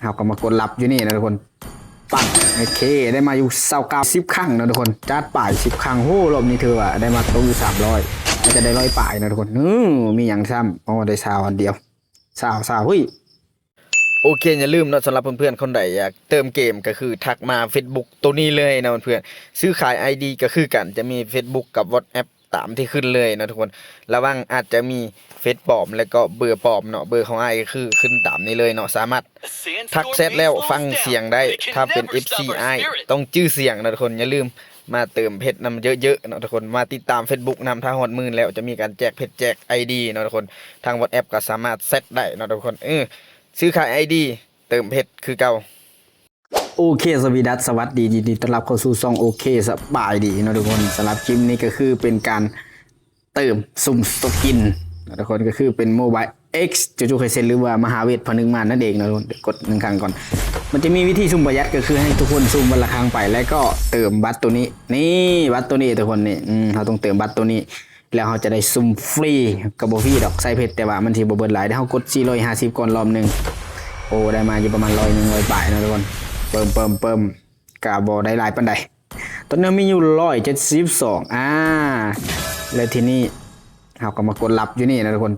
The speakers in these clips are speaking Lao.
ເຮົາກໍມາກົດລັບຢູ່ນີ້ນະທຸກຄົນ. ປັງ ໂອເຄ ໄດ້ມາຢູ່ຊາວເກົ້າ ສິບຄັ້ງນະທຸກຄົນ. ຈັດໄປສິບຄັ້ງ. ໂຫ ລອບນີ້ຖືວ່າໄດ້ມາຕົກຢູ່ສາມຮ້ອຍ ໜ້າຈະໄດ້ຮ້ອຍປາຍນະທຸກຄົນ. ເອີ ມີຫຍັງຊ້ຳ? ອໍ ໄດ້ຊາວອັນດຽວ ຊາວ ຊາວ ເຮີ້ຍ. ໂອເຄ ຢ່າລືມເນາະ ສຳລັບເພື່ອນໆຄົນໃດຢາກເຕີມເກມ ກໍຄືທັກມາເຟສບຸກໂຕນີ້ເລີຍເນາະເພື່ອນໆ. ຊື້ຂາຍໄອດີກໍຄືກັນ ຈະມີເຟສບຸກກັບວັອດແອັບຕາມທີ່ຂຶ້ນເລີຍເນາະທຸກຄົນ. ລະວັງອາດຈະມີເຟສປອມ ແລະກໍເບີປອມເນາະ. ເບີຂອງອ້າຍກໍຄືຂຶ້ນຕາມນີ້ເລີຍເນາະ. ສາມາດທັກແຊັດແລ້ວຟັງສຽງໄດ້. ຖ້າເປັນເອັຟຊີອ້າຍຕ້ອງຈື່ສຽງເນາະທຸກຄົນ. ຢ່າລືມມາເຕີມເພັດນຳເຍີະໆເນາະທຸກຄົນ. ມາຕິດຕາມເຟສບຸກນຳ. ຖ້າຮອດໝື່ນແລ້ວຈະມີການແຈກເພັດແຈກໄອດີເນາະທຸກຄົນ. ທາງວັອດແອັບກໍສາມາດແຊັດໄດ້ເນາະທຸກຄົນ. ເອີ ຊື້ຂາຍໄອດີ ເຕີມເພັດຄືເກົ່າ. ໂອເຄ ສະຫວັດດີ ສະຫວັດດີ ຍິນດີຕ້ອນຮັບເຂົ້າສູ່ຊ່ອງໂອເຄສະບາຍດີເນາະທຸກຄົນ. ສຳລັບຄລິບນີ້ກໍຄືເປັນການເຕີມຊຸ່ມສະກິນເນາະທຸກຄົນ ກໍຄືເປັນໂມບາຍເອັກ ຈູຈູໄຄເຊັນ ຫຼືວ່າມະຫາເວດຜະນຶກມານນັ້ນເອງເນາະທຸກຄົນ. ກົດໜຶ່ງຄັ້ງກ່ອນ. ມັນຈະມີວິທີຊຸ່ມປະຢັດ ກໍຄືໃຫ້ທຸກຄົນຊຸ່ມວັນລະຄັ້ງໄປ ແລ້ວກໍເຕີມບັດໂຕນີ້. ນີ້ ບັດໂຕນີ້ທຸກຄົນ ນີ້ ອືມ ເຮົາຕ້ອງເຕີມບັດໂຕນີ້ ແລ້ວເຮົາຈະໄດ້ຊຸ່ມຟຣີ ກໍບໍ່ຟຣີດອກ ໃສ່ເພັດ ແຕ່ວ່າມັນຊິບໍ່ເບິດຫຼາຍ. ດຽວເຮົາກົດສີ່ຮ້ອຍຫ້າສິບກ່ອນລອບໜຶ່ງ. ໂອ້ ໄດ້ມາຢູ່ປະມານຮ້ອຍໜຶ່ງ ຮ້ອຍປາຍເນາະທຸກຄົນ. ເພີ່ມ ເພີ່ມ ເພີ່ມ ກໍບໍ່ໄດ້ຫຼາຍປານໃດ. ຕອນນີ້ມີຢູ່ຮ້ອຍເຈັດສິບສອງ ອ່າ ແລ້ວທີນີ້ເຮົາກໍມາກົດລັບຢູ່ນີ້ນະທຸກຄົນ.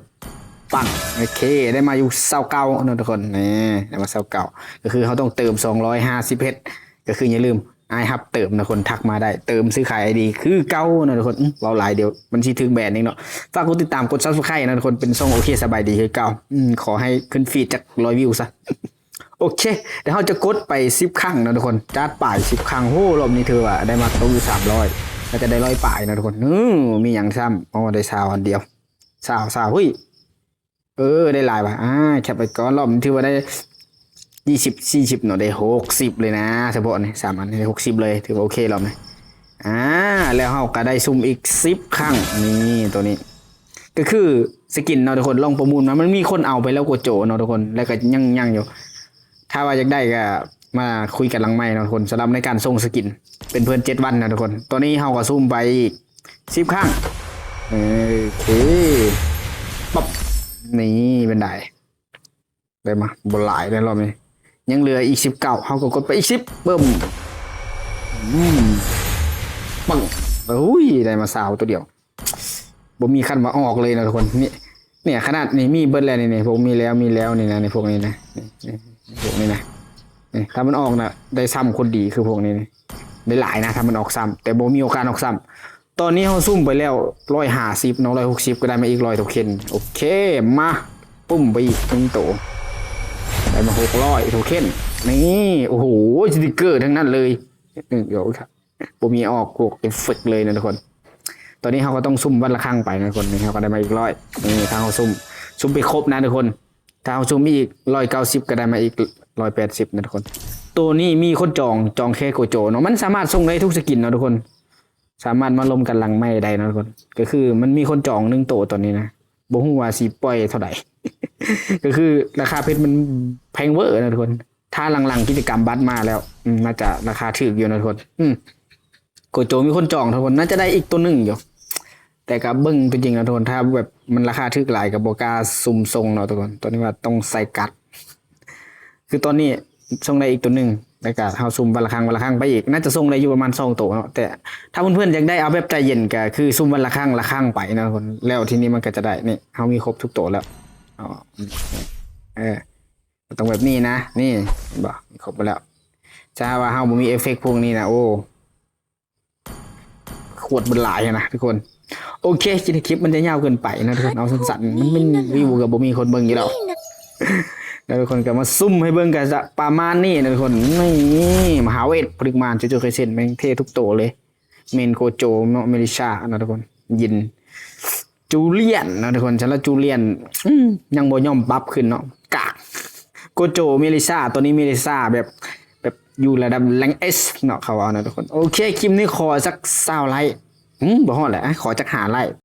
ປັງ ໂອເຄ ໄດ້ມາຢູ່ຊາວເກົ້າເນາະທຸກຄົນ. ນີ້ ໄດ້ມາຊາວເກົ້າ ກໍຄືເຮົາຕ້ອງເຕີມສອງຮ້ອຍຫ້າສິບເຮັດ ກໍຄືຢ່າລືມ ອ້າຍຮັບເຕີມນະທຸກຄົນ. ທັກມາໄດ້ ເຕີມຊື້ຂາຍໄອດີຄືເກົ່າເນາະທຸກຄົນ. ອືມ ເວົ້າຫຼາຍດຽວມັນຊິຖືກແບນອີກເນາະ. ຝາກກົດຕິດຕາມ ກົດ Subscribe ນະທຸກຄົນ ເປັນຊ່ອງໂອເຄສະບາຍດີຄືເກົ່າ. ອືມ ຂໍໃຫ້ຂຶ້ນຟີດຈັກຮ້ອຍວິວຊະ. ໂອເຄ ດຽວເຮົາຈະກົດໄປສິບຄັ້ງເນາະທຸກຄົນ. ຈັດໄປສິບຄັ້ງ. ໂຫ ລອບນີ້ຖືວ່າໄດ້ມາຕົກຢູ່ສາມຮ້ອຍ ໜ້າຈະໄດ້ຮ້ອຍປາຍເນາະທຸກຄົນ. ເອີ ມີຫຍັງຊ້ຳ? ອໍ ໄດ້ຊາວອັນດຽວ ຊາວ ຊາວ ເຮີ້ຍ. ເອີ ໄດ້ຫຼາຍວ່າ ອ່າ ແຄບໄວ້ກ່ອນ. ລອບນີ້ຖືວ່າໄດ້ຍີ່ສິບ ສີ່ສິບເນາະ ໄດ້ຫົກສິບເລີຍນະ. ສະເພາະນີ້ສາມອັນນີ້ໄດ້ຫົກສິບເລີຍ ຖືວ່າໂອເຄລອບນີ້. ອ່າ ແລ້ວເຮົາກໍໄດ້ຊຸ່ມອີກສິບຄັ້ງ. ນີ້ ໂຕນີ້ກໍຄືສະກິນເນາະທຸກຄົນ. ລອງປະມູນມາ ມັນມີຄົນເອົາໄປແລ້ວ ໂກໂຈເນາະທຸກຄົນ ແລ້ວກໍຍັງ ຍັງຢູ່. ຖ້າວ່າຢາກໄດ້ກໍມາຄຸຍກັນຫຼັງໄມເນາະທຸກຄົນ. ສຳລັບໃນການສົ່ງສະກິນ ເປັນເພື່ອນເຈັດວັນເນາະທຸກຄົນ. ຕອນນີ້ເຮົາກໍຊຸ່ມໄປອີກສິບຄັ້ງ. ໂອເຄ ປັບ ນີ້ເປັນໃດ? ໄດ້ມາບໍ່ຫຼາຍເດ້ລອບນີ້ ຍັງເຫຼືອອີກສິບເກົ້າ. ເຮົາກໍກົດໄປອີກສິບ ປຶ້ມ ອືມ ປຶ້ງ ໂອ້ຍ ໄດ້ມາຊາວໂຕດຽວ. ບໍ່ມີຄັນວ່າອອກເລີຍນະທຸກຄົນ. ນີ້ ນີ້ຂະໜາດນີ້ມີເບິດແລ້ວນີ້ ນີ້ ພວກມີແລ້ວ ມີແລ້ວນີ້ນະ ນີ້ ພວກນີ້ນະ ນີ້ ນີ້ ພວກນີ້ນະ. ນີ້ ຖ້າມັນອອກນະ ໄດ້ຊ້ຳຄົນດີຄືພວກນີ້ນີ້ ໄດ້ຫຼາຍນະ ຖ້າມັນອອກຊ້ຳ ແຕ່ບໍ່ມີໂອກາດອອກຊ້ຳ. ຕອນນີ້ເຮົາຊຸ່ມໄປແລ້ວຮ້ອຍຫ້າສິບເນາະ ຮ້ອຍຫົກສິບ ກໍໄດ້ມາອີກຮ້ອຍໂທເຄັນ. ໂອເຄ ມາ ປຶ້ມ ໄປອີກໜຶ່ງໂຕ ໄດ້ມາຫົກຮ້ອຍໂທເຄັນ. ນີ້ ໂອ້ໂຫ ສະຕິກເກີທັງນັ້ນເລີຍ. ອືມ ດຽວ ບໍ່ມີອອກພວກເອຟເຟັກເລີຍນະທຸກຄົນ. ຕອນນີ້ເຮົາກໍຕ້ອງຊຸ່ມວັນລະຄັ້ງໄປນະທຸກຄົນ. ນີ້ເຮົາກໍໄດ້ມາອີກຮ້ອຍ ນີ້ ຖ້າເຮົາຊຸ່ມ ຊຸ່ມໄປຄົບນະທຸກຄົນ. ຖ້າເຮົາຊຸ່ມອີກຮ້ອຍເກົ້າສິບ ກໍໄດ້ມາອີກຮ້ອຍແປດສິບນະທຸກຄົນ. ໂຕນີ້ມີຄົນຈອງ ຈອງແຄ່ໂກໂຈເນາະ. ມັນສາມາດສົ່ງໄດ້ທຸກສະກິນເນາະທຸກຄົນ. ສາມາດມາລົມກັນຫຼັງໄມໄດ້ເນາະທຸກຄົນ. ກໍຄືມັນມີຄົນຈອງໜຶ່ງໂຕຕອນນີ້ນະ. ບໍ່ຮູ້ວ່າຊິປ່ອຍເທົ່າໃດ ກໍຄືລາຄາເພັດມັນແພງເວີນະທຸກຄົນ. ຖ້າຫຼັງໆກິດຈະກຳບັດມາແລ້ວ ອືມ ໜ້າຈະລາຄາຖືກຢູ່ນະທຸກຄົນ. ອືມ ໂກໂຈມີຄົນຈອງທຸກຄົນ ໜ້າຈະໄດ້ອີກໂຕໜຶ່ງຢູ່ ແຕ່ກໍເບິ່ງຕົວຈິງນະທຸກຄົນ. ຖ້າແບບມັນລາຄາຖືກຫຼາຍກໍບໍ່ກ້າຊຸ່ມສົ່ງເນາະທຸກຄົນ. ຕອນນີ້ວ່າຕ້ອງໃສ່ກັດ ຄືຕອນນີ້ສົ່ງໄດ້ອີກໂຕໜຶ່ງ ແລ້ວກໍເຮົາຊຸ່ມວັນລະຄັ້ງ ວັນລະຄັ້ງໄປອີກ ໜ້າຈະສົ່ງໄດ້ຢູ່ປະມານສອງໂຕເນາະ. ແຕ່ຖ້າເພື່ອນໆຢາກໄດ້ເອົາແບບໃຈເຢັນ ກໍຄືຊຸ່ມວັນລະຄັ້ງ ລະຄັ້ງໄປເນາະທຸກຄົນ. ແລ້ວທີນີ້ມັນກໍຈະໄດ້ ນີ້ ເຮົາມີຄົບທຸກໂຕແລ້ວ. ອໍ ເອີ ຕ້ອງແບບນີ້ນະ ນີ້ ເຫັນບໍ່ ຄົບໝົດແລ້ວ. ຖ້າວ່າເຮົາບໍ່ມີເອຟເຟັກພວກນີ້ນະ ໂອ້ ຂວດມັນຫຼາຍນະທຸກຄົນ. ໂອເຄ ຄລິບມັນຈະຍາວເກີນໄປນະທຸກຄົນ. ເອົາສັ້ນໆ ມັນ ວິວກໍບໍ່ມີຄົນເບິ່ງຢູ່ແລ້ວນະທຸກຄົນ. ກໍມາຊຸ່ມໃຫ້ເບິ່ງກໍຈະປະມານນີ້ນະທຸກຄົນ. ນີ້ ມະຫາເວດຜະນຶກມານ ຈູຈູໄຄເຊັນ ແມ່ງເທ່ທຸກໂຕເລີຍ. ເມນໂກໂຈເນາະ ເມລິຊາເນາະທຸກຄົນ. ຍິນ ຈູລຽນເນາະທຸກຄົນ. ສຳລັບຈູລຽນ ອືມ ຍັງບໍ່ຍອມປັບຂຶ້ນເນາະ ກາກ. ໂກໂຈ ເມລິຊາ ຕອນນີ້ເມລິຊາແບບ ແບບຢູ່ລະດັບແລງເອສເນາະ ເຂົາເວົ້າເນາະທຸກຄົນ. ໂອເຄ ຄລິບນີ້ຂໍຈັກຊາວໄລ້ ອືມ ບໍ່ຮອດແຫຼະ ຂໍຈັກຫ້າໄລ້.